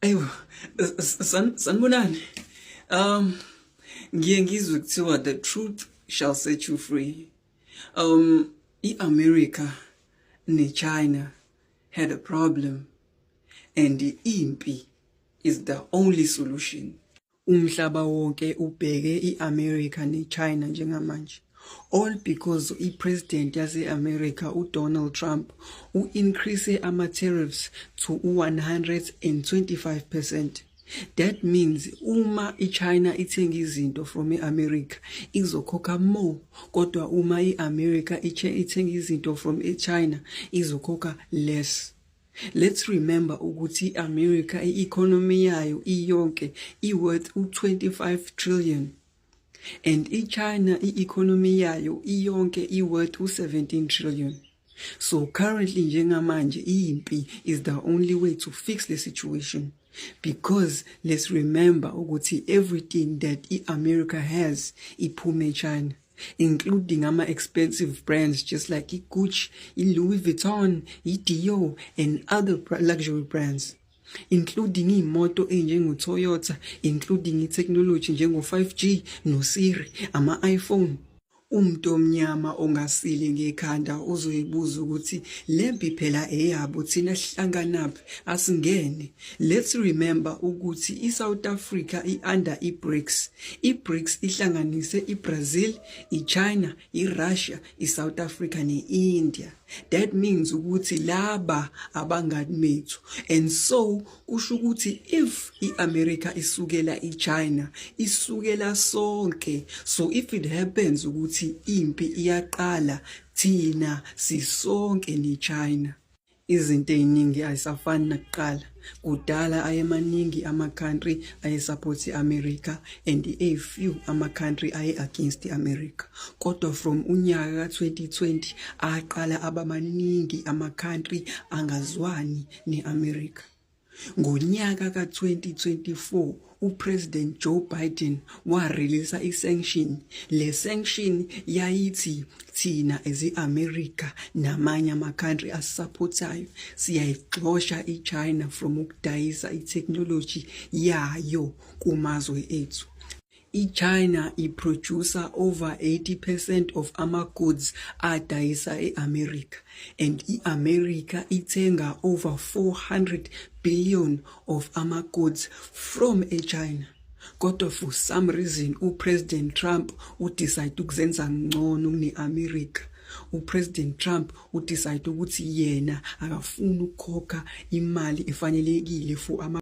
Ayiwa, sanibonani. Ngiye ngizwe kuthiwa the truth shall set you free. I-America ne-China had a problem and impi is the only solution. Umhlaba wonke ubheke i-America ne-China njengamanje. All because i-president yase-America uDonald Trump u-increase ama-tariffs to 125%. That means uma iChina ithenga izinto from iAmerica, izokhokha more, kodwa uma iAmerica ithenga izinto from iChina, izokhokha less. Let's remember ukuthi iAmerica, i-economy yayo iyonke i-worth u25 trillion and iChina, i-economy yayo iyonke i-worth u17 trillion. So currently, njengamanje, impi is the only way to fix the situation, because let's remember ukuthi everything that iAmerica has iphume eChina, including ama expensive brands just like iGucci, iLouis Vuitton, iDior and other luxury brands, including imoto enjengo Toyota, including itechnology njengo 5G no Siri, ama iPhone. Umuntu omnyama ongasile ngekhanda uzoyibuza ukuthi lempi phela eyabo, thina sihlanganaphi? Asingene. Let's remember ukuthi iSouth Africa i-under iBRICS. IBRICS ihlanganise iBrazil, iChina, iRussia, iSouth Africa neIndia. That means ukuthi laba abangani bethu, and so kusho ukuthi if iAmerica isukela iChina, isukela sonke. So if it happens ukuthi impi iyaqala, thina sisonke neChina. Izinto eziningi ayisafani nakuqala. Kudala ayemaningi ama-country ayesupport i-America and a few ama-country aye-against i-America, kodwa from unyaka ka-2020 aqala abamaningi ama-country angazwani ne-America. Ngonyaka ka-2024, uPresident Joe Biden wareleasa i-sanction. Le sanction yayithi thina as i-America namanye ama-country asupportayo siyayixosha i-China from ukudayisa i-technology yayo kumazwe ethu. I-China iproducer over 80% of ama-goods adayisa e-America, and i-America ithenga over 400 billion of ama-goods from e-China. Kodwa for some reason uPresident Trump udecide ukuzenza ngcono kune-America. UPresident Trump udecide ukuthi yena akafuni ukukhokha imali efanelekile for ama